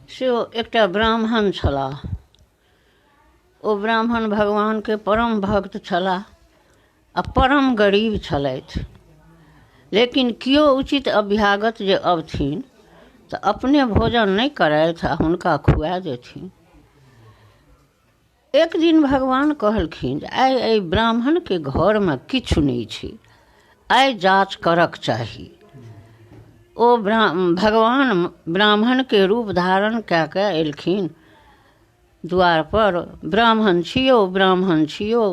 से ओ एकटा ब्राह्मण छलाह। ओ ब्राह्मण भगवानके परम भक्त छलाह आ परम गरीब छलथि। लेकिन केओ उचित अभ्यागत जे अबथिन तऽ अपने भोजन नहि करथि आ हुनका खुआ देथिन। एक दिन भगवान कहलखिन जे आइ एहि ब्राह्मणके घरमे किछु नहि छै, आइ जाँच करक चाही। ओ भगवान ब्राह्मणके रूप धारण कए कऽ एलखिन द्वारपर। ब्राह्मण छियौ, ब्राह्मण छियौ।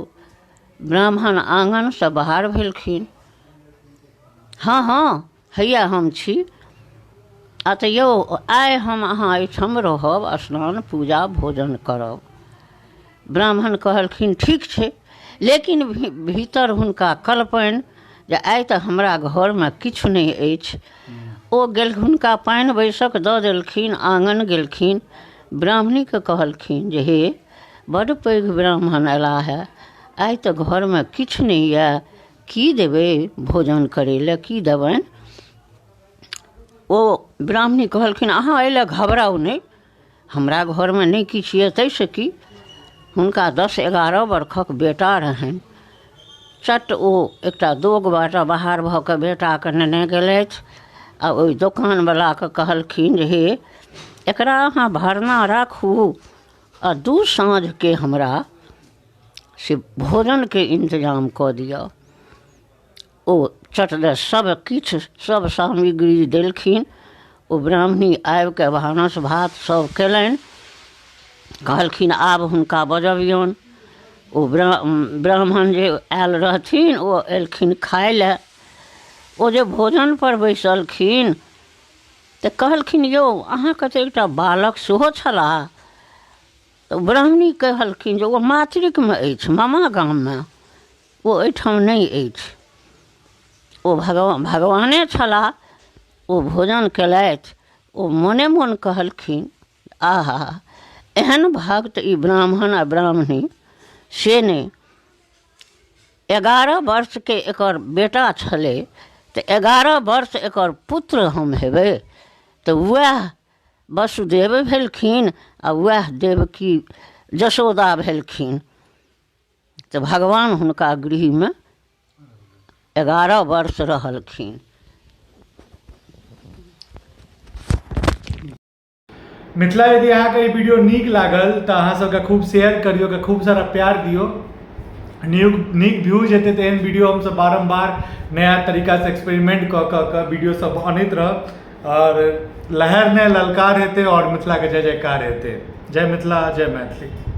ब्राह्मण आङनसँ बाहर भेलखिन। हँ हँ, हैया हम छी। आ तऽ यौ, आइ हम अहाँ एहिठाम रहब, स्नान पूजा भोजन करब। ब्राह्मण कहलखिन ठीक छै। लेकिन भीतर हुनका कलपनि जे आइ तऽ हमरा घरमे किछु नहि अछि। ओ गेल, हुनका पानि बैसक दऽ देलखिन। आङन गेलखिन, ब्राह्मणीके कहलखिन जे हे, बड्ड पैघ ब्राह्मण अयलाह हे, आइ तऽ घरमे किछु नहि यए, की देबै भोजन करै लए, की देबनि? ओ ब्राह्मणी कहलखिन अहाँ एहि लए घबराउ नहि, हमरा घरमे नहि किछु यए ताहिसँ की। हुनका 10-11 बरखक बेटा रहनि। चट ओ एकटा दोग बाटे बाहर भऽ कऽ बेटाके नेने गेलथि आ ओहि दोकानवलाके कहलखिन जे हे, एकरा अहाँ भरना राखू आ 2 साँझके हमरा से भोजनके इन्तजाम कऽ दिअ। ओ चट दऽ सब किछु सब सामग्री देलखिन। ओ ब्राह्मणी आबिकऽ भानस भात सब कयलनि। कहलखिन आब हुनका बजबियौन। ओ ब्राह्मण जे आयल रहथिन ओ एलखिन खाय लए। ओ जे भोजनपर बैसलखिन तऽ कहलखिन यौ, अहाँके तऽ एकटा बालक सेहो छलाह। तऽ ब्राह्मणी कहलखिन जे ओ मातृकमे अछि, मामा गाममे, ओ एहिठाम नहि अछि। ओ भगवाने छलाह। ओ भोजन केलथि। ओ मोने मोन कहलखिन आहा, एहन भक्त ई ब्राह्मण आ ब्राह्मणी से नहि। 11 वर्षके एकर बेटा छलै तऽ 11 वर्ष एकर पुत्र हम हेबै। तऽ वएह वसुदेव भेलखिन आ वएह देवकी यशोदा भेलखिन। तऽ भगवान हुनका गृहमे 11 वर्ष रहलखिन। मिथिला, यदि अहाँके ई वीडियो नीक लागल तऽ अहाँ सबके खूब शेयर करियौ, के खूब सारा प्यार दियौ। नीक नीक व्यूज हेतै तऽ एहन वीडियो हमसब बारम्बार नया तरीकासँ एक्सपेरिमेंट कऽ कऽ कऽ वीडियो सब अनैत रहब। आओर लहर नहि ललकार हेतै आओर मिथिलाके जय जयकार हेतै। जय मिथिला, जय मैथिली।